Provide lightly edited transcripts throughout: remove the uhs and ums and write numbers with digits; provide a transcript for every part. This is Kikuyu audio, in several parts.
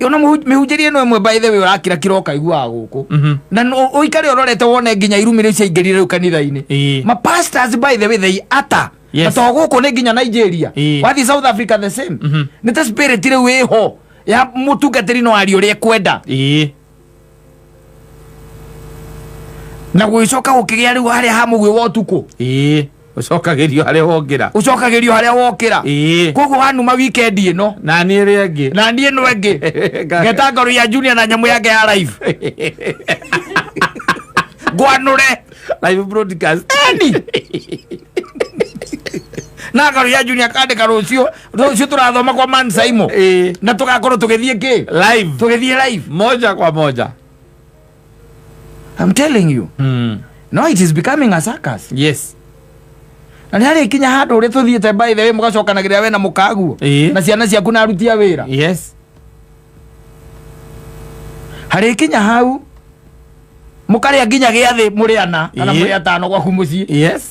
Ona mĩhunjĩrie ĩno ĩmwe, by the way, ũrakira kira ũkaiguaga gũkũ na ũikare ũrorete wone nginya irumi rĩu ciaingĩrire rĩu kanitha-inĩ. Ma pastors, by the way, they utter na to gũkũ, nĩ nginya Nigeria. Wathiĩ South Africa, the same. Nĩ ta spirit rĩu ĩho ya mũtungatĩri no aria ũrĩa ekwenda. Na gũgĩcoka gũkĩgĩa rĩu harĩa ha mũgwĩ wa ũtukũ. Ĩĩ, ũcokagĩrio harĩa wongĩra. Ũcokagĩrio harĩa wokĩra. Koguo wanuma weekend ĩno na niĩ ĩrĩa ĩngĩ na niĩ ĩno ĩngĩ ngeta ngoro ya Junior na nyamũ yake ya live ngwanũre. Live broadcast. Eni na ngoro ya Junior kandĩka rũciũ, rũciũ tũrathoma kwa Man Saimo na tũgakorwo tũgĩthiĩ kĩ? Live. Tũgĩthiĩ live. Moja kwa moja. I'm telling you, no, it is becoming a circus. Na nĩ harĩ kinya handũ ũrĩa tũthiĩte, by the way, mũgacokanagĩrĩra we na mũkaguo na ciana ciaku na aruti a wĩra. Harĩ kinya hau mũkarĩa nginya gĩathĩ mũrĩ ana kana mũrĩ atano gwaku mũciĩ. Yes,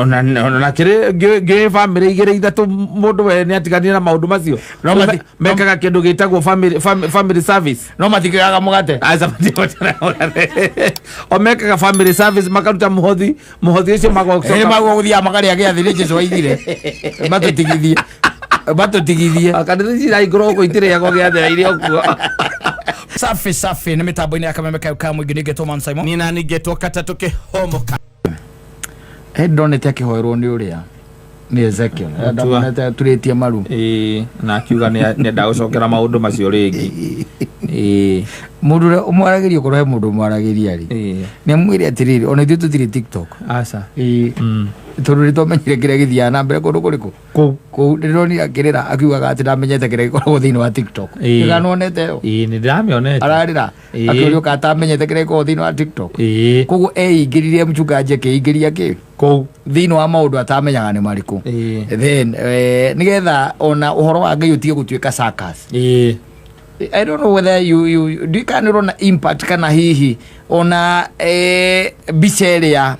ona kĩrĩ ngĩ family igĩrĩ ithatũ, mũndũ we nĩ atiganire na maũndũ macio. No Mekaga kĩndũ gĩtagwo family service. No matikĩraga mũgate. Aca, o mekaga family service, makaruta mũhothi, mũhothi ũcio ĩ magocoka maguo gũthiaga makarĩa gĩathĩ nĩ Jesu aigire matũtigithie, matũtigithie. Kanitha ici irahingũrwo gũkũ itirĩagwo gĩathĩ irĩ o kuo. Safi safi, nĩ mĩtambo-inĩ ya kameme kayo ka mũingĩ, nĩngetwo Man Simon. Nina ningetwo katatũ kĩhomoka. He ndonete akĩhoerwo nĩ ũrĩa nĩ Ezekiel. Mũtua. Ndonete aturĩtie maru. Ĩĩ, na akiuga nĩ enda gũcokera maũndũ macio rĩngĩ. Ĩĩ. Mũndũ ũrĩa ũmwaragĩria, ũkorwo he mũndũ ũmwaragĩria rĩ, nĩ amwĩre atĩrĩrĩ, ona ithuĩ tũtirĩ TikTok. Aca. Ĩĩ, tondũ nĩ twamenyire kĩrĩa gĩthiaga na mbere kũndũ kũrĩkũ. Kũu. Kũu ndĩronire akĩrĩra akiugaga atĩ ndamenyete kĩrĩa gĩkoragwo thĩinĩ wa TikTok. Kana nĩwonete ĩyo? Ĩĩ, nĩ ndĩramĩonete. Ararĩra akĩũrio kana atamenyete kĩrĩa gĩkoragwo thĩinĩ wa TikTok. Koguo eingĩririe, mchungaji akĩingĩria kĩ Kũu. Thĩinĩ wa maũndũ atamenyaga nĩ marĩkũ. Then nĩgetha ona ũhoro wa Ngai ũtige gũtuĩka circus. I don't know whether you ndiũĩ kana nĩ ũrona impact kana hihi ona mbica ĩrĩa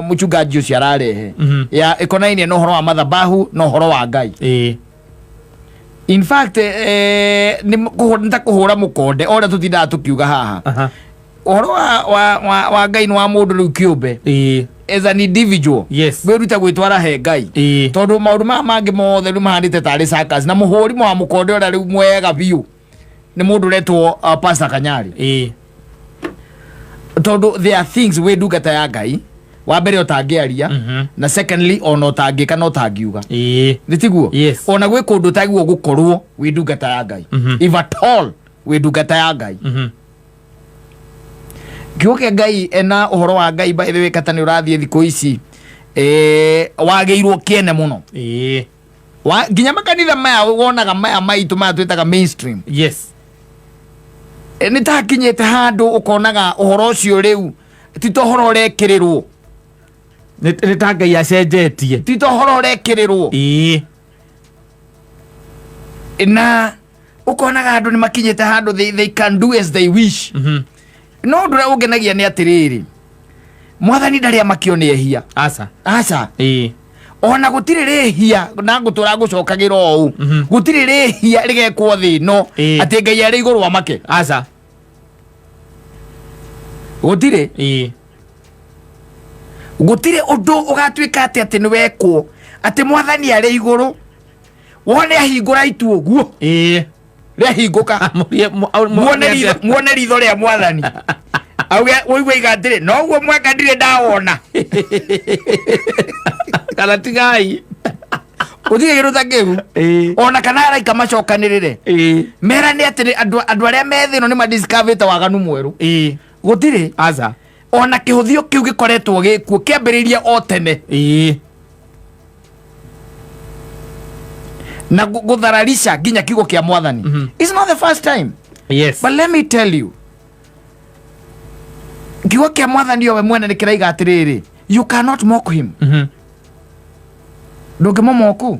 mũchungaji ũcio ararehe ya ĩkonainie na ũhoro wa madhabahu na ũhoro wa Ngai. In fact, nĩ ta kũhũra mũkonde o ũrĩa tũtindaga tũkiuga haha, ũhoro wa Ngai nĩ wa mũndũ rĩu kĩũmbe, as an individual, wĩrute gwĩtwara he Ngai, tondũ maũndũ maya mangĩ mothe rĩu mahanĩte tarĩ circus. Na mũhũri wa mũkonde ũrĩa rĩu mwega biũ nĩ mũndũ ũretwo Pastor Kanyari, tondũ there are things wĩ ndungata ya Ngai wa mbere ũtangĩaria, na secondly ona ũtangĩka na ũtangiuga. Nĩ tiguo? Yes. Ona gwĩ kũndũ ũtagĩrĩirwo gũkorwo wĩ ndungata ya Ngai, if at all wĩ ndungata ya Ngai. Kiugo kĩa Ngai ena ũhoro wa Ngai, by the way, kata nĩ ũrathiĩ thikũ ici, wagĩirwo kĩene mũno. Nginya makanitha maya wonaga maya maitũ maya twĩtaga mainstream, nĩ ta hakinyĩte handũ ũkonaga ũhoro ũcio rĩu ti ta ũhoro ũrekĩrĩrwo. Nĩ ta Ngai acenjetie. Ti ta ũhoro ũrekĩrĩrwo. Na ũkonaga andũ nĩ makinyĩte handũ they can do as they wish. No ũndũ ũrĩa ũngenagia nĩ atĩrĩrĩ, Mwathani ndarĩ amakio nĩ ehia. Aca. Aca. Ona gũtirĩ rĩhia na ngũtũra ngũcokagĩra ũũ, gũtirĩ rĩhia rĩgekwo thĩ ĩno atĩ Ngai arĩ igũrũ amake. Aca. Gũtirĩ. Gũtirĩ ũndũ ũgatuĩka atĩ nĩ wekwo atĩ Mwathani arĩ igũrũ wone ahingũra itu ũguo rĩahingũka, muone ritho rĩa Mwathani auge ũigue iga atĩrĩ, noguo mweka ndirĩ ndawona. Kana tigai. Gũtirĩ kĩndũ ta kĩu. Ona kana araika macokanĩrĩre merane atĩrĩ, andũ arĩa me thĩ ĩno nĩ madiscoverĩte waganu mwerũ. Gũtirĩ. Aca. Ona kĩhũthio kĩu gĩkoretwo gĩkuo kĩambĩrĩirie o tene na gũthararisha nginya kiugo kĩa Mwathani. It's not the first time. But let me tell you, kiugo kĩa Mwathani owe mwene nĩ kĩraiga atĩrĩrĩ, you cannot mock him. Ndũngĩmũmoku.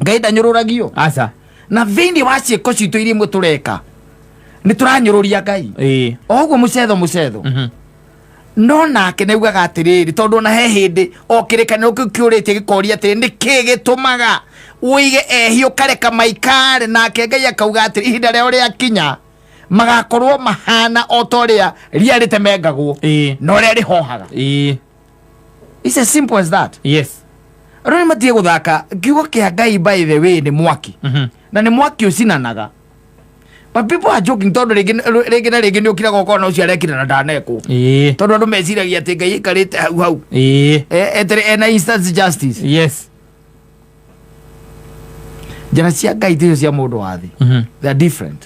Ngai ndanyũrũragio. Aca. Na thĩinĩ wa ciĩko citũ iria imwe tũreka nĩ tũranyũrũria Ngai, o ũguo mũcetho mũcetho. No nake nĩ augaga atĩrĩrĩ, tondũ ona he hĩndĩ o kĩrĩkanĩro kĩu kĩũrĩtie gĩkoria atĩrĩ, nĩ kĩ gĩtũmaga Ũige ehia ũkareka maikare nake Ngai akauga atĩ ihinda rĩao rĩakinya magakorwo mahana o ta ũrĩa ria rĩtemengagwo na ũrĩa rĩhohaga. It's as simple as that. Andũ nĩ matige gũthaka kiugo kĩa Ngai, by the way, nĩ mwaki. Na nĩ mwaki ũcinanaga, but people are joking tondũ rĩngĩ rĩngĩ na rĩngĩ nĩ ũkiraga ũkona ũcio arekire na ndanekwo, tondũ andũ meciragia atĩ Ngai aikarĩte hau hau etere ena instant justice. Njĩra cia Ngai ticio cia mũndũ wa thĩ. They are different,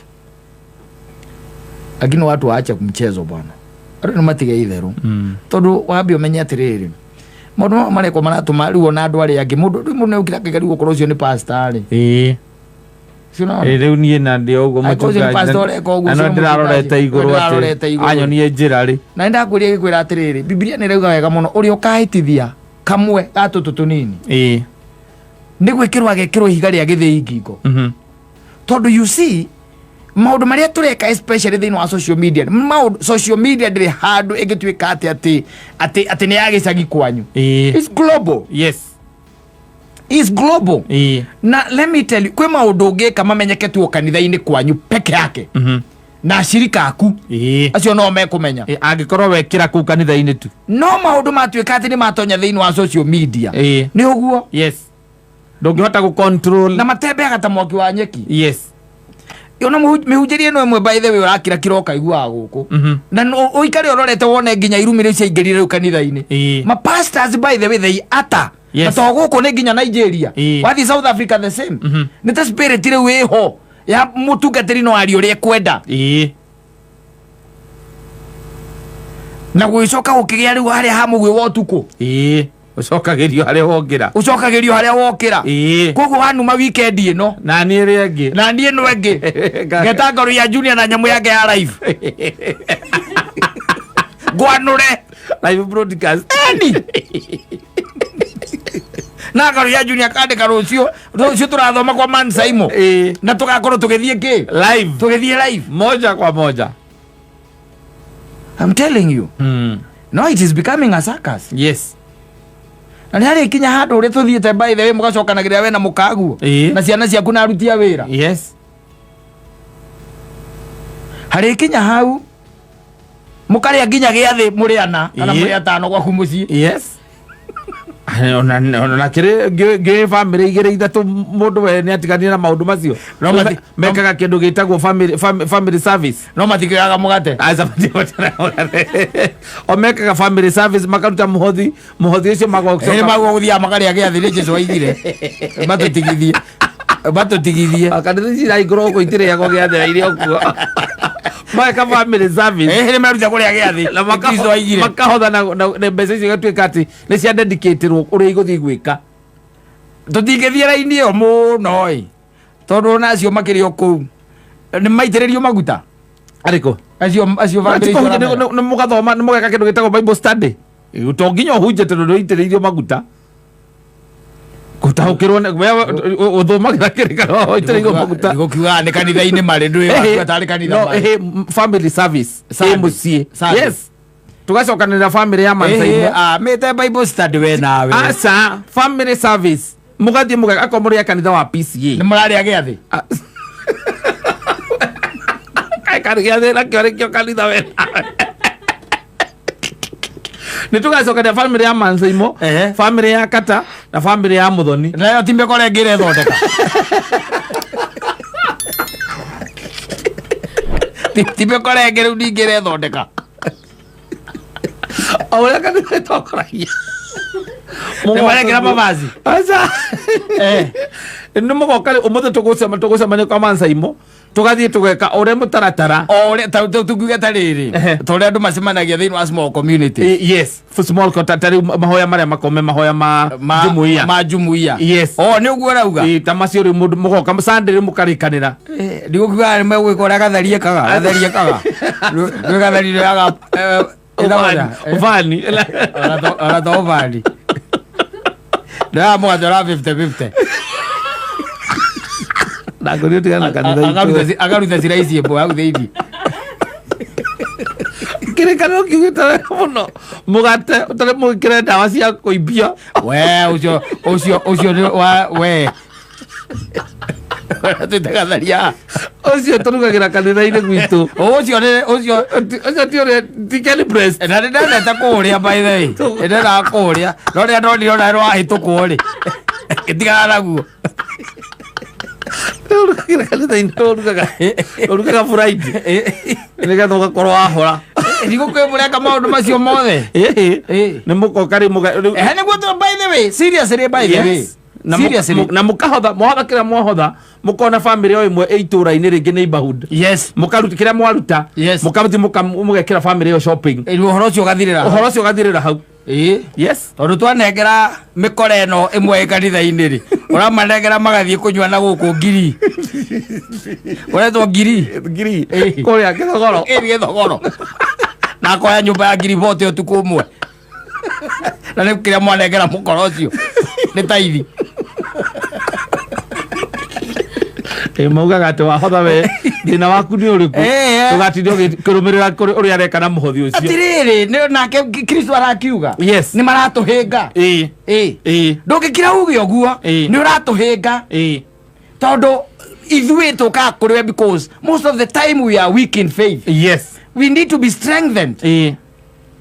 lakini watu waache mchezo bwana, andũ nĩ matige itherũ, tondũ wambe ũmenye atĩrĩrĩ, maũndũ mamwe marekwo maratũma rĩu ona andũ arĩa angĩ mũndũ rĩu mũndũ nĩũkira akaiga rĩu okorwo ũcio nĩ pastor rĩ. Ũcio no- Rĩu niĩ na ndĩ o ũguo. Angĩkorwo ũcio nĩ pastor ũreka ũguo, Na no ũcio nĩ ndĩrarorete mũchungaji. igũrũ Ndĩrarorete atĩ igũrũ. anyonie njĩra rĩ. Na nĩndakwĩria gĩkwĩra atĩrĩrĩ, Bibilia nĩ ĩrauga wega mũno, ũrĩa ũkahĩtithia kamwe ga tũtũ tũnini nĩ gwĩkĩrwo agekĩrwo ihiga rĩa gĩthĩi ngingo, tondũ you see maũndũ marĩa tũreka, especially thĩinĩ wa social media, maũndũ social media ndĩrĩ handũ ĩngĩtuĩka atĩ nĩ ya gĩcagi kwanyu. It's global. It's global. Na let me tell you, kwĩ maũndũ ũngĩka mamenyeke tu o kanitha-inĩ kwanyu peke yake na ashirika aku, acio no mekũmenya. Angĩkorwo wekĩra kũu kanitha-inĩ tu. No maũndũ matuĩka atĩ nĩ matonya thĩinĩ wa social media, nĩ ũguo. Yes, ndũngĩhota gũ control. Na matembeaga ta mwaki wa nyeki. Ona mĩhunjĩrie ĩno ĩmwe, by the way, ũrakira kira ũkaiguaga gũkũ na ũikare ũrorete wone nginya irumi rĩu ciaingĩrire rĩu kanitha-inĩ. Ma pastors, by the way, they utter. Na to gũkũ, nĩ nginya Nigeria. Wathiĩ South Africa, the same. Nĩ ta spirit rĩu ĩho ya mũtungatĩri no aria ũrĩa ekwenda. Na gũgĩcoka gũkĩgĩa rĩu harĩa ha mũgwĩ wa ũtukũ. Ũcokagĩrio harĩa wongĩra. Ũcokagĩrio harĩa wokĩra. Koguo wanuma weekend ĩno, na niĩ ĩrĩa ĩngĩ, na niĩ ĩno ĩngĩ ngeta ngoro ya Junior na nyamũ yake ya live ngwanũre. Live broadcast. Eni na ngoro ya Junior kandĩka rũciũ, rũciũ tũrathoma kwa Man Saimo na tũgakorwo tũgĩthiĩ kĩ? Live. Tũgĩthiĩ live. Moja kwa moja. I'm telling you, no, it is becoming a circus. Na nĩ harĩ kinya handũ ũrĩa tũthiĩte, by the way, mũgacokanagĩrĩra we na mũkaguo na ciana ciaku na aruti a wĩra. Harĩ kinya hau mũkarĩa nginya gĩathĩ mũrĩ ana kana mũrĩ atano gwaku mũciĩ. Yes, ona kĩrĩ ngĩ bamĩrĩ igĩrĩ ithatũ, mũndũ we nĩ atiganire na maũndũ macio. No Mekaga kĩndũ gĩtagwo family service. No matikĩoyaga mũgate. Aca, o mekaga family service, makaruta mũhothi, mũhothi ũcio Ĩ magocoka. maguo gũthiaga makarĩa gĩathĩ nĩ Jesu aigire matũtigithie, matũtigithie. Kanitha ici irahingũrwo gũkũ itirĩagwo gĩathĩ irĩ o kuo, mageka family service. Ĩ nĩ meruta kũrĩa gĩathĩ Na Kristo aigire. makahotha na mbeca icio igatuĩka atĩ nĩ cia dedicatirwo ũrĩa igũthiĩ gwĩka. Tũtingĩthiĩ raini ĩyo mũno ĩ, tondũ ona acio makĩrĩ o kũu nĩ maitĩrĩrio maguta. Arĩkũ? Acio bamĩrĩ icio ũramera. Nĩ mũgathoma, nĩ mũgeka kĩndũ gĩtagwo Bible study. To nginya ũhunje tondũ nĩ ũitĩrĩirio maguta gũtaũkĩrwo we ũthomagĩra kĩrĩkanĩro ũitĩrĩirio maguta. Gũkiugaga nĩ kanitha-inĩ marĩ ndũĩ watua tarĩ kanitha No, marĩ. Family service Sunday. ĩ mũciĩ. Sunday. Yes, tũgacokanĩrĩra family ya Mansaimo. Mĩte Bible study we nawe. Aca, family service, mũgathiĩ mũgeka akorwo mũrĩ a kanitha wa PCA. Nĩ mũrarĩa gĩathĩ. Kaĩ karĩ gĩathĩ nakĩo nĩkĩo kanitha we nawe. Nĩ tũgacokania family ya Mansaimo, family ya Kata na family ya Muthoni. Nayo ti mĩkora ĩngĩ ĩrethondeka. Ti mĩkora ĩngĩ rĩu ningĩ ĩrethondeka. O ũrĩa kanitha ĩtongoragia. Nĩ marekĩra mavazi. Aca, nĩ mũgoka rĩ, ũmũthĩ tũgũcemania kwa Mansaimo, tũgathiĩ tũgeka ũrĩa mũtaratara. O ũrĩa tungiuge ta rĩrĩ, ta ũrĩa andũ macemanagia thĩinĩ wa small community. Yes, for small ta rĩu mahoya marĩa makome mahoya ma jumuiya. Ma jumuiya. Yes. O nĩ ũguo ũrauga. Ta macio rĩu mũndũ mũgoka Sunday rĩu mũkarĩkanĩra. Ndigũkiuga nĩ megwĩka ũrĩa gatharie kaga gatharie kaga rwĩ gatharie yaga. Ũbani. Ona to ũbani ndĩraga mũgate ũra 50-50. Ndangũrio tigana na kanitha itũ. Akaruta ciraici ĩmwe hau thĩinĩ. Kĩrĩkanĩro kiugĩte wega mũno, mũgate ũtarĩ mũgĩkĩre ndawa cia kũimbia. We ũcio nĩ wa we. Twĩtaga tharia. Ũcio tũrugagĩra kanitha-inĩ gwitũ. Ũcio nĩ ũcio. Ũcio ti ũrĩa, ti Kenny Breast. Na nĩ ndendete kũũrĩa, by the way, nĩ ndendaga kũũrĩa, no rĩrĩa ndonire ona rwahĩtũkwo rĩ, ngĩtigana naguo. Ũrugagĩra kanitha-inĩ, ũrugaga Friday nĩgetha ũgakorwo wahora. Thigũkũ ĩyo mũreka maũndũ macio mothe? Ĩĩ. Nĩ mũkoka rĩu Ehe, nĩguo by the way, seriously, by the way. Yes. Na Seriously. Na mũkahotha, mwahotha kĩrĩa mwahotha, mũkona bamĩrĩ o ĩmwe ĩ itũra-inĩ rĩngĩ, neighborhood, mũkaruta kĩrĩa mwaruta, mũkaruti mũgekĩra bamĩrĩ ĩyo shopping. Rĩu ũhoro ũcio ũgathirĩra hau. Ũhoro ũcio ũgathirĩra hau. Yes. Tondũ twanengera mĩkora ĩno ĩmwe ĩ kanitha-inĩ rĩ, ũramanengera magathiĩ kũnyua na gũkũ ngiri, ũretwo ngiri. Ngiri. Ĩĩ. Kũrĩa Gĩthogoro. Ĩ Gĩthogoro, na akoya nyũmba ya ngiri bote ũtukũ ũmwe, na nĩ kĩrĩa mwanengera mũkora ũcio nĩ taithi. Ĩ, maugaga atĩ wahotha, we thĩna waku nĩ ũrĩkũ? Ndũgatinde ũkĩrũmĩrĩra ũrĩa areka na mũhothi ũcio. Atirĩrĩ, nĩ nake Kristo arakiuga nĩ maratũhĩnga. Ĩ, ndũngĩkira uge ũguo. Nĩ ũratũhĩnga, tondũ ithuĩ tũkaga kũrĩ we because most of the time we are weak in faith. We need to be strengthened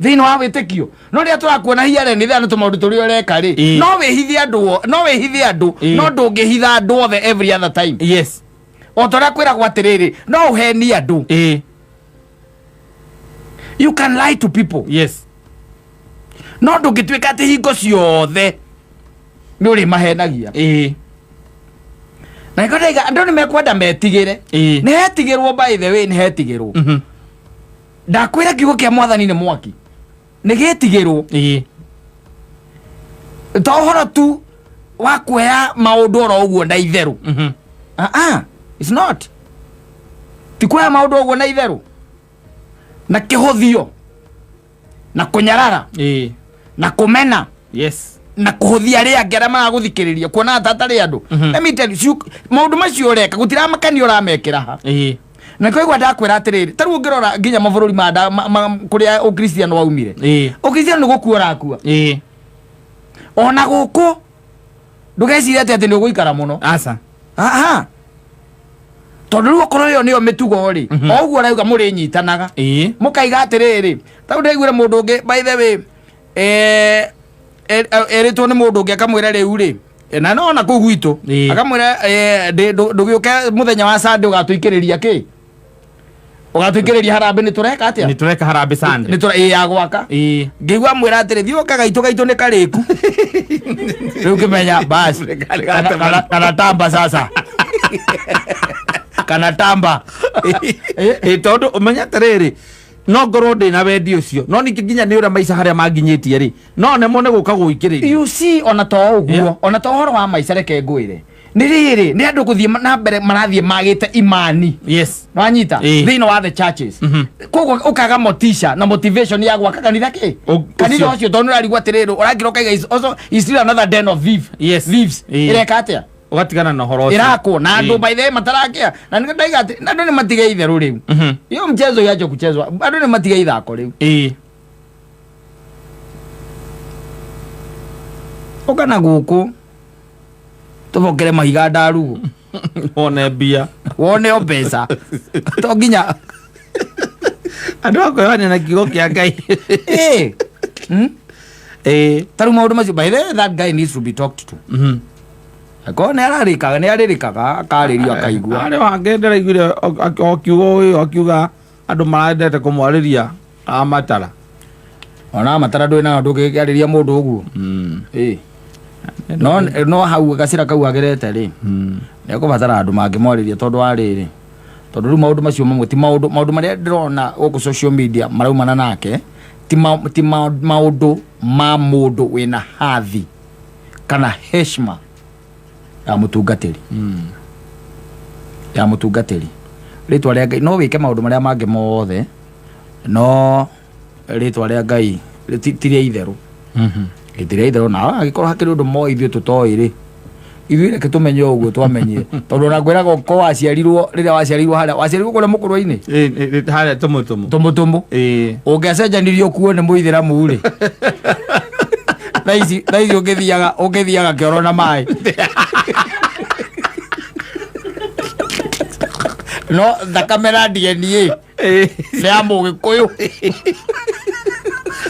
thĩinĩ wa wĩtĩkio, no rĩrĩa tũrakuona hiare nĩ thana tũmaũndũ tũrĩa ũreka rĩ, no wĩhithe andũ no wĩhithe andũ, no ndũngĩhitha andũ othe every other time. O ta ũrĩa kwĩragwo atĩrĩrĩ, no ũhenie andũ, you can lie to people, no ndũngĩtuĩka atĩ hingo ciothe nĩ ũrĩ mahenagia. Na nĩkĩo ndaiga andũ nĩ mekwenda metigĩre. Nĩ hetigĩrwo, by the way, nĩ hetigĩrwo. Ndakwĩra kiugo kĩa Mwathani nĩ mwaki, nĩ gĩtigĩrwo. To ũhoro tu wa kuoya maũndũ oro ũguo na itherũ. Ah ah, it's not, ti kuoya maũndũ ũguo na itherũ na kĩhũthio na kũnyarara na kũmena na kũhũthia arĩa angĩ arĩa maragũthikĩrĩria, kuona ata atarĩ andũ. Let me tell you, maũndũ macio ũreka gũtiramakania ũramekĩra ha. Na koigua ndakwĩra atĩrĩrĩ, ta rĩu ũngĩrora nginya mabũrũri ma kũrĩa ũkristiano waumire, ũkristiano nĩ gũkua ũrakua. Ona gũkũ ndũgecirie atĩ nĩ ũgũikara mũno. Aca. Aha, tondũ rĩu okorwo ĩyo nĩyo mĩtugo rĩ, o ũguo ũrauga mũrĩnyitanaga, mũkaiga atĩrĩrĩ, ta rĩu ndaiguire mũndũ ũngĩ, by the way, erĩtwo nĩ mũndũ ũngĩ, akamwĩra rĩu rĩ, na no ona kũu gwitũ, akamwĩra, ndũgĩũke mũthenya wa Sunday, ũgatũikĩrĩria kĩ, ũgatũikĩrĩria harambĩ, nĩ tũreka atĩa? Nĩ tũreka harambĩ Sunday. Nĩ tũra ĩ ya gwaka. Ngĩigua mwĩra atĩrĩ, thiĩ ũka gaitũ, gaitũ nĩ karĩku. Rĩu ngĩmenya basi kana tamba sasa, kana tamba. Ĩ, tondũ ũmenye atĩrĩrĩ, no ngorwo ndĩ na wendi ũcio, no ningĩ nginya nĩ ũrĩa maica harĩa manginyĩtie rĩ, no nemwo nĩ gũka gũikĩrĩria. You see, ona to ũguo, ona to ũhoro wa maica, reke ngwĩre, nĩ rĩrĩ, nĩ andũ gũthiĩ na mbere marathiĩ magĩte imani. Wanyita? Thĩinĩ wa the churches. Koguo ũkaga motisha na motivation ya gwaka kanitha kĩ, kanitha ũcio. Ũcio, tondũ nĩũrarigwo atĩrĩrĩ, ũrakira ũkaiga is also is still another den of thief, thieves. Ĩreka atĩa? Ũgatigana na ũhoro ũcio. Ĩrakwo na andũ, by the way, matarakĩa, na nĩkĩo ndaiga atĩ andũ nĩ matige itherũ rĩu. Hiyo mchezo iache kuchezwa, andũ nĩ matige ithako rĩu. Ũka na gũkũ tũbokere mahiga ndarugu. Wone mbia. Wone o mbeca, to nginya Andũ akwĩhania na kiugo kĩa Ngai. Ĩ. Ta rĩu maũndũ macio, by the way, that guy needs to be talked to. Akorwo nĩ ararĩkaga, nĩ arĩrĩkaga, akarĩrio akaigua. Harĩ wangĩ ndĩraiguire okiuga ũyũ akiuga andũ marendete kũmwarĩria amatara. Ona matara ndũĩ nayo, ndũngĩarĩria mũndũ ũguo. Ĩ. No no hau gacĩra kau agerete rĩ, nĩ ekũbatara andũ mangĩmwarĩria, tondũ wa rĩrĩ, tondũ rĩu maũndũ macio mamwe ti maũndũ marĩa ndĩrona gũkũ social media maraumana nake, ti maũndũ ma mũndũ wĩna hathi kana heshima ya mũtungatĩri, ya mũtungatĩri rĩtwa rĩa Ngai. No wĩke maũndũ marĩa mangĩ mothe, no rĩtwa rĩa Ngai ti rĩa itherũ. Ti rĩa itherũ. Na angĩkorwo hakĩrĩ ũndũ mo ithuĩ tũtoĩ rĩ, ithuĩ reke tũmenye o ũguo twamenyire, tondũ ona ngwĩraga ko waciarirwo, rĩrĩa waciarirwo, harĩa waciarirwo kũrĩa mũkũrwa-inĩ. Harĩa tũmũtũmũ. Tũmũtũmũ. Ũngĩacenjanirio kuo nĩ mũithĩramu rĩ, thaa ici ũngĩthiaga kĩoro na maĩ. No thakame na DNA nĩ ya Mũgĩkũyũ.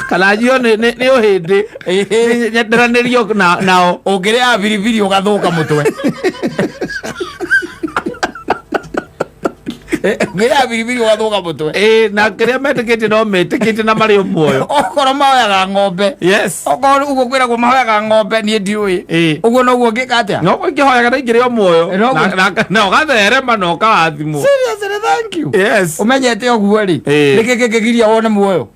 Kana njio nĩ ũhĩndĩ. Nyenderanĩrio nao. Ũngĩrĩa biribiri ũgathũka mũtwe. Ũngĩrĩa biribiri ũgathũka mũtwe. Na kĩrĩa metĩkĩtie no metĩkĩtie na marĩ o muoyo. Okorwo mahoyaga ng'ombe. Yes. Okorwo ũguo kwĩragwo mahoyaga ng'ombe niĩ ndiũĩ. Ũguo noguo ngĩka atĩa? No ingĩhoyaga na ingĩrĩ o muoyo. Na ũgatherema na ũkarathimwo. Seriously, thank you. Yes. Ũmenyete ũguo rĩ. Nĩkĩ kĩngĩgiria wone muoyo?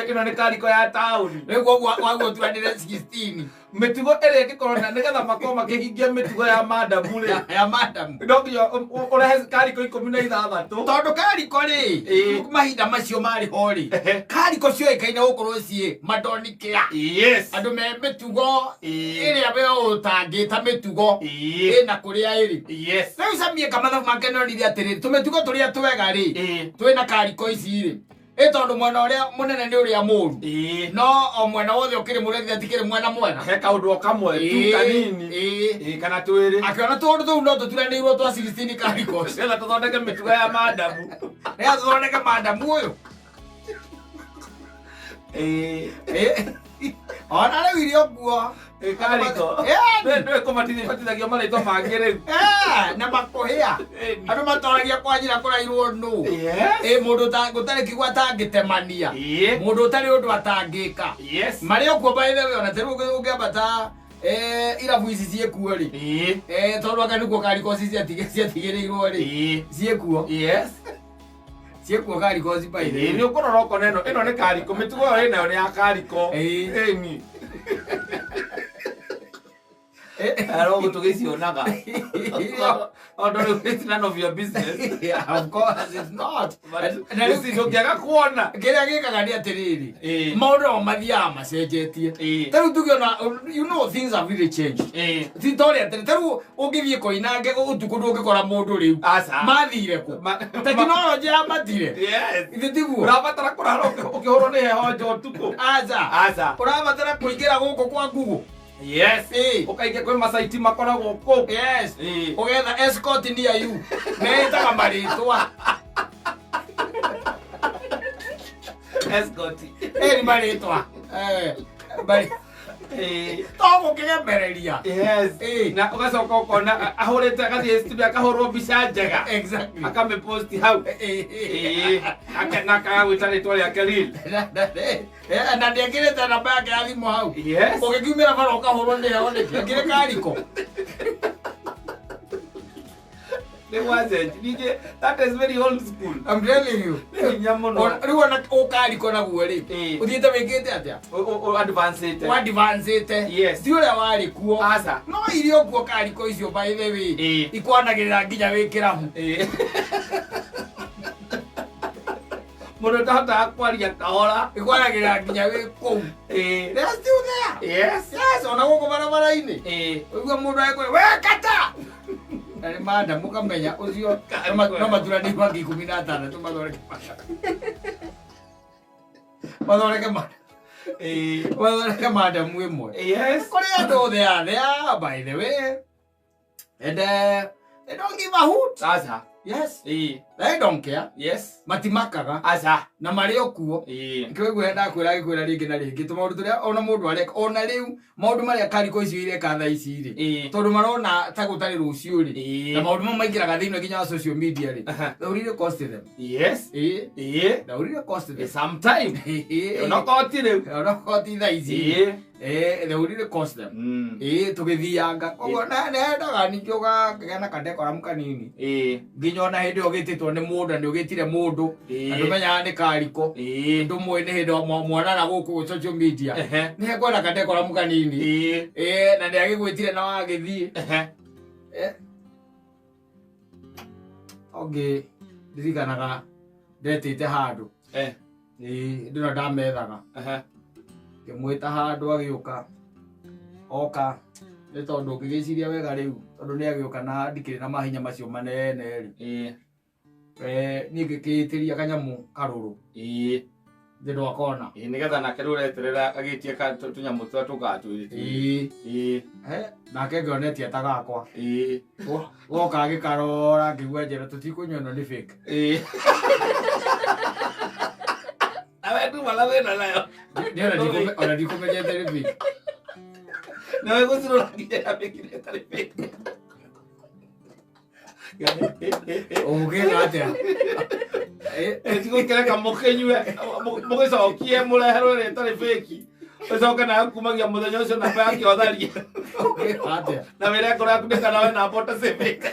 Ĩno nĩ kariko ya taũni. Rĩu koguo wagũtuanĩre 16. Mĩtugo ĩrĩa ĩngĩkorwo na nĩgetha makorwo makĩhingia mĩtugo ya madamu rĩ. Ya madamu. No nginya ũrehe kariko 16. Tondũ kariko rĩ, mahinda macio marĩ ho rĩ. Kariko cioĩkaine gũkorwo ciĩ madonikĩa. Yes. Andũ me mĩtugo ĩrĩa we ũtangĩta mĩtugo. Ĩna kũrĩa ĩrĩ. Yes. Rĩu Samie kamathabu make nonire atĩrĩrĩ, tũmĩtugo tũrĩa twega rĩ, twĩna kariko ici rĩ. Tondũ mwena ũrĩa mũnene nĩ ũrĩa mũru. No o mwena wothe ũkĩrĩ mũrĩa tikĩrĩ mwena mwega. He kaũndũ o kamwe tu kanini. Kana twĩrĩ. Akĩona tũũndũ tũu no tũturanĩirwo twa 16 kariko. Nĩgetha tũthondeke mĩtugo ya madamu. Nĩgetha tũthondeke madamu ũyũ. Ona rĩu irio kuo. Kariko. Nĩ kũbatithagio marĩtwa mangĩ rĩu. Na makũhĩa. Andũ matoragia kwa njĩra kũrairwo nũ. Mũndũ gũtarĩ kiugo atangĩtemania. Mũndũ ũtarĩ ũndũ atangĩka. Marĩ o kuo by the way, ona ta rĩu ũngĩambata irabu ici ciĩkuo rĩ. Tondũ anga nĩkuo kariko ici ciatigĩrĩirwo rĩ. Ciĩkuo. Yes. Ciĩkuo kariko ici by the way. Nĩ ũkũrora ũkona ĩno nĩ kariko, mĩtugo ĩyo ĩnayo nĩ ya kariko. Ĩni. Aro gũtũgĩcionaga. Although it's none of your business. Yeah, of course it's not. But this is ũngĩaga kuona. Kĩrĩa gĩkaga nĩ atĩrĩrĩ. Maũndũ o mathiaga macenjetie. Ta rĩu tuge ona, you know things have really changed. Ti ta ũrĩa tene. Ta rĩu ũngĩthiĩ Koinange ũtukũ ndũngĩkora mũndũ rĩu. Aca. Mathire kũ? Tekinoronjĩ yamatire. Yes. Ithe tiguo? Ũrabatara kũrara ũkĩhũrwo nĩ heho nja ũtukũ. Aca. Aca. Ũrabatara kũingĩra gũkũ kwa Google. Yes. Ũkaingĩ kwĩ macaiti makoragwo kũu. Yes. Ũgetha escort near you. Metaga marĩtwa. Escort. Nĩ marĩtwa. To gũkĩgemereria. Yes. Na ũgacoka ũkona ahũrĩte agathiĩ studio akahũrwo mbica njega. Exactly. Akamĩposti hau. Na akagwĩta rĩtwa rĩake real. Na ndĩekĩrĩte namba yake ya thimũ hau. Yes. Ũgĩkiumĩra bara ũkahũrwo nĩ heho nĩkĩ? Akĩrĩ kariko. Ningĩ, that is very old school. I'm telling you. Nĩ hinya mũno. Rĩu ona ũkariko naguo rĩ, ũthiĩte wĩkĩte atĩa? Advancĩte. Advancĩte. Yes. Ti ũrĩa warĩ kuo. Aca. No irio kuo kariko icio by the way. Ikwanagĩrĩra nginya wĩ kĩrabu. Mũndũ ũtahotaga kwaria kahora. Ikwanagĩrĩra nginya wĩ kũu. They are still there. Yes. Yes, ona gũkũ barabara-inĩ. Ũigua mũndũ agĩkwĩra, we kata! Na nĩ madamu ũkamenya ũcio no maturanĩirwo mangĩ 16 mathondeke madamu. Mathondeke madamu. Mathondeke madamu ĩmwe. Yes. Kũrĩ andũ othe are there, by the way. And they don't give a hoot. Aca. Yes. They don't care. Yes. Matimakaga. Aca. Na marĩ o kuo. Kĩoigua ndakwĩra gĩkwĩra rĩngĩ na rĩngĩ tũmaũndũ tũrĩa ona mũndũ areka ona rĩu maũndũ marĩa kariko icio ireka thaa ici rĩ. Tondũ marona ta gũtarĩ rũciũ rĩ. Na maũndũ mau maingĩraga thĩinĩ nginya wa social media rĩ. They will really cost them. Yes. They will really cost them. Sometime. Ona koti rĩu. Ona koti thaa ici. They will really cost them. Tũgĩthianga. Koguo nendaga ningĩ ũgakĩgĩa na kadekoramu kanini. Nginya ona hĩndĩ ĩyo ũgĩtĩtwo nĩ mũndũ na nĩ ũgĩtire mũndũ. Na ndũmenyaga nĩ kariko. Ndũmũĩ nĩ hĩndĩ mwanana gũkũ social media. Nĩ hekwenda kadekoramu kanini. Na nĩ agĩgwĩtire na wagĩthiĩ. Ũngĩ ndirikanaga ndetĩte handũ. Ndĩno ndamethaga. Ngĩmwĩta handũ agĩũka. Oka nĩ tondũ ngĩgĩciria wega rĩu tondũ nĩ agĩũka na ndikĩrĩ na mahinya macio manene rĩ. Niĩ ngĩkĩĩtĩria kanyamũ karũrũ. Thĩ ndwakona. Ĩĩ, nĩgetha nake rĩu ũreterera agĩtie ka tũnyamũ tũrĩa tũkaga twĩrĩ twĩrĩ. Ĩĩ. Ĩĩ. He, nake ngĩonetie ta gakwa. Ĩĩ. Goka gĩkarora ngĩigua njĩra tũtikũnyua ĩno nĩ fake. Ĩĩ. Nawe nduma na thĩna nayo. Niĩ ona ndikũmenyete nĩ fake. Nawe gũcirora nginya yamĩkire ĩtarĩ fake. Ũngĩka atĩa? Tigũkĩreka mũkĩnyue mũgĩcokie mũreherwo ĩrĩa ĩtarĩ fake. Ũcoke nayo kumagia mũthenya ũcio namba yake ũtharie. Ũngĩka atĩa? Na wĩre ngoro yaku nĩ kana we namba ũtacĩbĩte.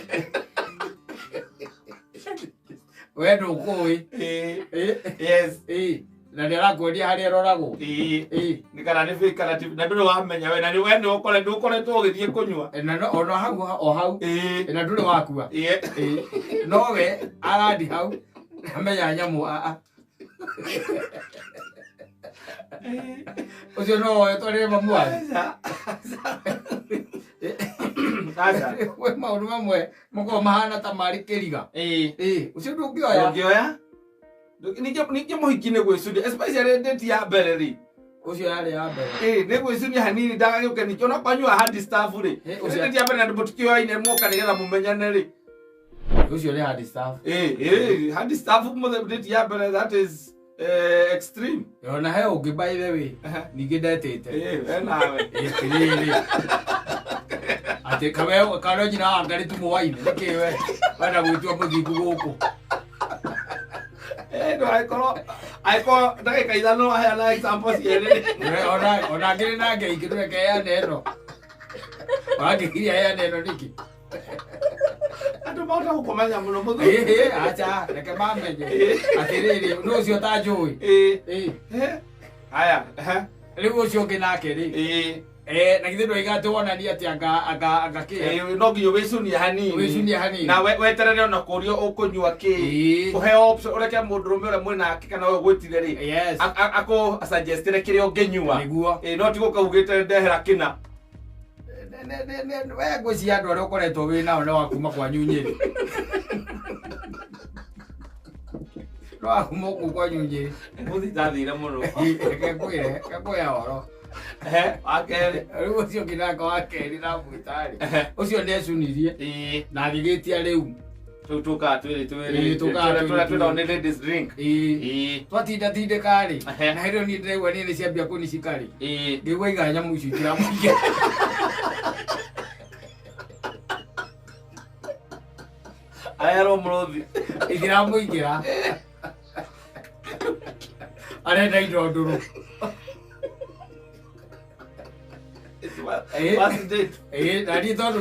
We ndũkũĩ. Ĩĩ. Yes. Ĩĩ. Na nĩ arakwendia harĩa ĩroragwo. Ĩĩ. Ĩĩ. Nĩ kana nĩ fake kana ti na ndũrĩ wamenya we na nĩ we nĩ ũkore ndũkoretwo ũgĩthiĩ kũnyua. Na no ona hau o hau. Ĩĩ. Na ndũrĩ wakua. Ĩĩ. Ĩĩ. No we arandi hau amenya nyamũ a. Ũcio no woe twarĩre mamu wanyu. Aca. We maũndũ mamwe makoragwo mahana ta marĩ kĩriga. Ĩĩ. Ĩĩ, ũcio ndũngĩoya. Ndũngĩoya? Ningĩ mũhiki nĩ gwĩcuria especially date ya mbere rĩ. Ũcio yarĩ ya mbere. Ĩĩ, nĩ gwĩcuria hanini ndagagĩũke ningĩ ona kwanyua hard stuff rĩ. Ĩ, ũcio- Date ya mbere na mũtikĩoyaine muoka nĩgetha mũmenyane rĩ. Ũcio nĩ hard stuff. Ĩĩ, ĩĩ, hard stuff date ya mbere that is extreme. Ona he ũngĩ by the way ningĩ ndetĩte. Ĩĩ, we nawe. Ĩrĩrĩ. Atĩ kawe karo nyina wa ngarĩ tu mwaine nĩkĩ we wenda gwĩtua mũthingu gũkũ. Ĩĩ, no angĩkorwo ndagĩka ithano aheana example cierĩ. We ona ngĩrĩ na ngei ndũreke heane ĩno. Wangĩkiria heane ĩno nĩkĩ? Andũ mahota gũkũmenya mũno mũthuri. Ĩĩ, acha reke mamenye. Atĩrĩrĩ, nũ ũcio ũtanjũĩ? Ĩĩ. Ĩĩ. Haya. Ehe. Rĩu ũcio ũngĩ nake rĩ. Ĩĩ. Na githĩ ndwaiga atĩ wonanie atĩ anga kĩ? Ĩĩ, no nginya wĩcunie hanini. Wĩcunie hanini. Na weterere ona kũrio ũkũnyua kĩ. Ĩĩ. Ũheo option ũreke mũndũrũme ũrĩa mwĩnake kana ũyũ ũgwĩtire rĩ. Yes. Akũ suggestire kĩrĩa ũngĩnyua. Nĩguo. Ĩĩ, no ti gũka ugĩte ndehera kĩna. We ngwĩciria andũ arĩa ũkoretwo wĩ nao nĩ wa kuma kwanyu Nyĩrĩ. Nĩ wa kuma kũu kwanyu Nyĩrĩ. Mũthi ndathire mũno. Reke ngwĩre, reke ngwĩre ũhoro. Ehe, wa kerĩ. Rĩu ũcio ũngĩ nake wa kerĩ ndamwĩta rĩ. Ehe. Ũcio nĩ ecunirie Ĩĩ. na agĩgĩtia rĩu. Rĩu tũkaga twĩrĩ twĩrĩ. Ĩĩ, tũkaga Tũrĩa twĩrĩ tũrĩa twĩtagwo twĩrĩ. nĩ ladies drink. Ĩĩ. Ĩĩ. Twatinda tindĩka rĩ. Ehe. Na hĩndĩ ĩyo niĩ ndĩraigua niĩ nĩ ciambia kũnicika rĩ. Ĩĩ. Ngĩigua iga nyamũ icio itiramũingĩra. Aherwo mũrũthi. Itiramũingĩra. Arenda indo ndũrũ. Ĩĩ. First date. Ĩĩ, na niĩ tondũ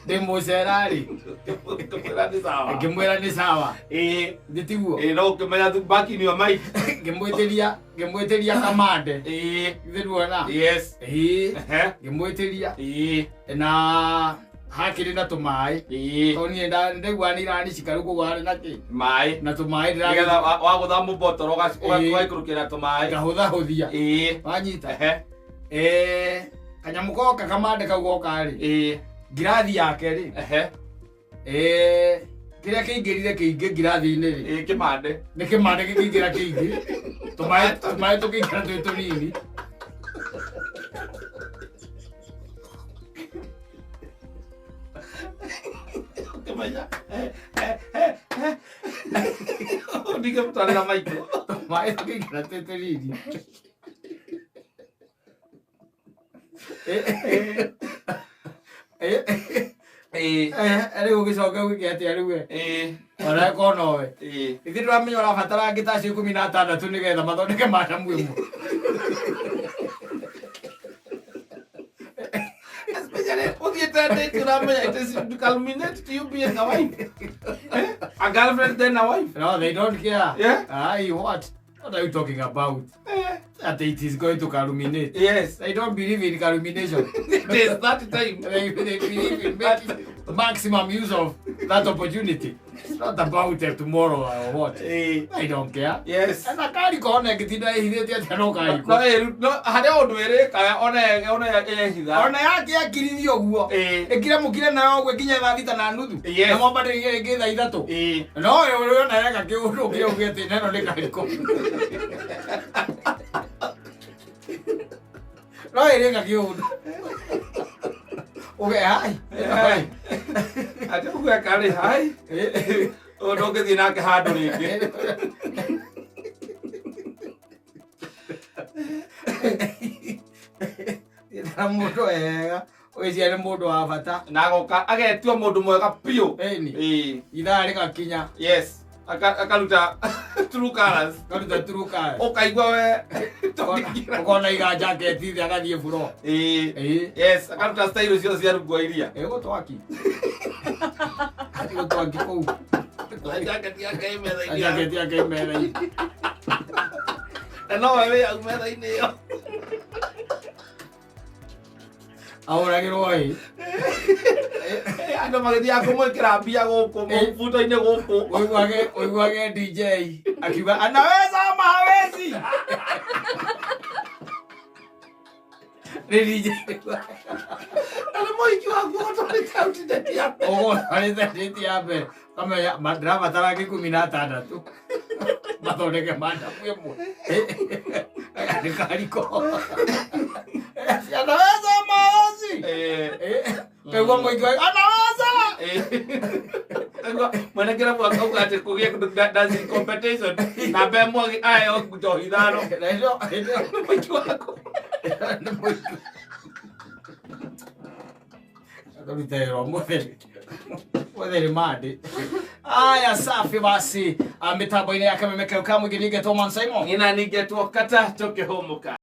ndĩ mũcera rĩ. Ngĩmwĩra nĩ sawa. Ngĩmwĩra nĩ sawa. Ĩĩ. Nĩ tiguo? Ĩĩ, no ũkĩmenya back in your mind. Ngĩmwĩtĩria kamande. Ĩĩ. Githĩ nduona? Yes. Ĩĩ. Ehe. Ngĩmwĩtĩria. Ĩĩ. Na hakĩrĩ na tũmaĩ. Ĩĩ. Tondũ niĩ ndaigua nĩ iranicika rĩu koguo harĩ na kĩ? Maĩ. Na tũmaĩ Nĩgetha wagũtha mũbotoro Ĩĩ. ũgaikũrũkĩra tũmaĩ. Ngahũthahũthia. Ĩĩ. Wanyita? Ehe. Kanyamũ goka kamande kau goka rĩ. Ĩĩ. Ngirathi yake rĩ. Ehe. Kĩrĩa kĩingĩrire kĩingĩ ngirathi-inĩ rĩ. Ĩĩ, kĩmande. Nĩ kĩmande gĩkĩingĩra kĩingĩ. Tũmaĩ tũkĩingĩra twĩ tũnini. Kĩmenya. Ndingĩmũtwarĩra maitũ. Tũmaĩ tũkĩingĩra twĩ tũnini. Rĩu ũgĩcoka ũgĩke atĩa rĩu we? Ĩĩ. Ona ĩkorwo nowe. Ĩĩ. Ithuĩ ndĩramenya ũrabatara angĩ ta acio 16 nĩgetha mathondeke madamu ĩmwe. Especially ũthiĩte date ũramenya it is to culminate to you being a wife. A girlfriend then a wife. No, they don't care. Yeah. Aye, what? What are you talking about? That it is going to culminate. Yes. They don't believe in culmination. It is that time. They believe in making maximum use of that opportunity. It's not about it tomorrow or what. I don't care. Na kariko ona ĩngĩtinda ĩhithĩte atĩa no kariko. No no harĩ ũndũ ĩrĩkaga ona ehitha. Ona yake yakirithio ũguo. Ĩkire mũkire nayo ũguo ĩkinye thaa thita na nuthu. Na mwambatĩrie rĩngĩ thaa ithatũ. No ũyũ ona yeka kĩũndũ ũkire ũguo atĩ neno nĩ kariko. No ĩrĩka kĩũndũ. Uge hai. Atĩ ũgweka rĩ hai. Ũyũ ndũngĩthiĩ nake handũ rĩngĩ. Na mũndũ wega ũgĩciria nĩ mũndũ wa bata. Na agoka agetua mũndũ mwega biũ. Ĩni. Ithaa rĩgakinya. Yes. Akaruta true colors. Karuta true colors. Ũkaigua we. Ũkona iga jaketi thĩ agathiĩ buro. Ĩĩ. Yes, akaruta style ciothe cia rungu wa iria. Ĩgũtwaki. Athiĩ gũtwaki kũu. Jaketi yake ĩ metha-inĩ. Jaketi yake ĩ metha-inĩ. Na nowe wĩ hau metha-inĩ ĩyo. Ahũragĩrwo ĩ. Andũ magĩthiaga kũmwĩkĩra mbia gũkũ mũbuto-inĩ gũkũ. Ũiguage DJ akiuga anaweza ama hawezi. Nĩ DJ. Na nĩ mũhiki waku ũtwarĩte out date ya mbere. Ũgũtwarĩte date ya mbere. Kamenya ndĩrabatara ngiri 16 mathondeke mandabu ĩmwe. Nĩ kariko. Anaweza ama hawezi. Kaigua mũingĩ wa anaweza. Kaigua mwene kĩrabu akauga atĩ kũgĩe dancing competition na mbe ĩmwe aheo njohi ithano. Na ĩno Mũingĩ waku. Nĩ mũingĩ. Akaruta wĩra ũmũthĩ. Ũmũthĩ nĩ Monday. Aya, safi basi. Mitambo-inĩ ya Kameme Kau Kamũingĩ ningĩ Thomas Simon. Nina ningetwo kata tũkĩhũmũka.